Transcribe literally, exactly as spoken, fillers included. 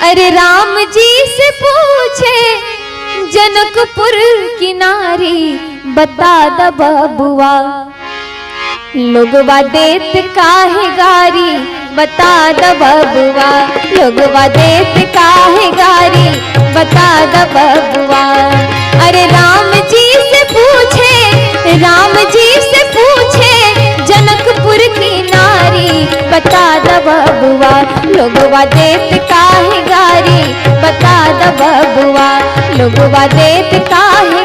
अरे राम जी से पूछे जनकपुर की नारी, बता द बबुआ, लोगवा देत काहे गारी, बता द बबुआ, लोगवा देत काहे गारी, बता द बबुआ। अरे राम जी से पूछे, राम जी से पूछे जनकपुर की नारी, बता द बबुआ, लोगवा देत काहे गारी, बता द बबुआ, लोगवा देत काहे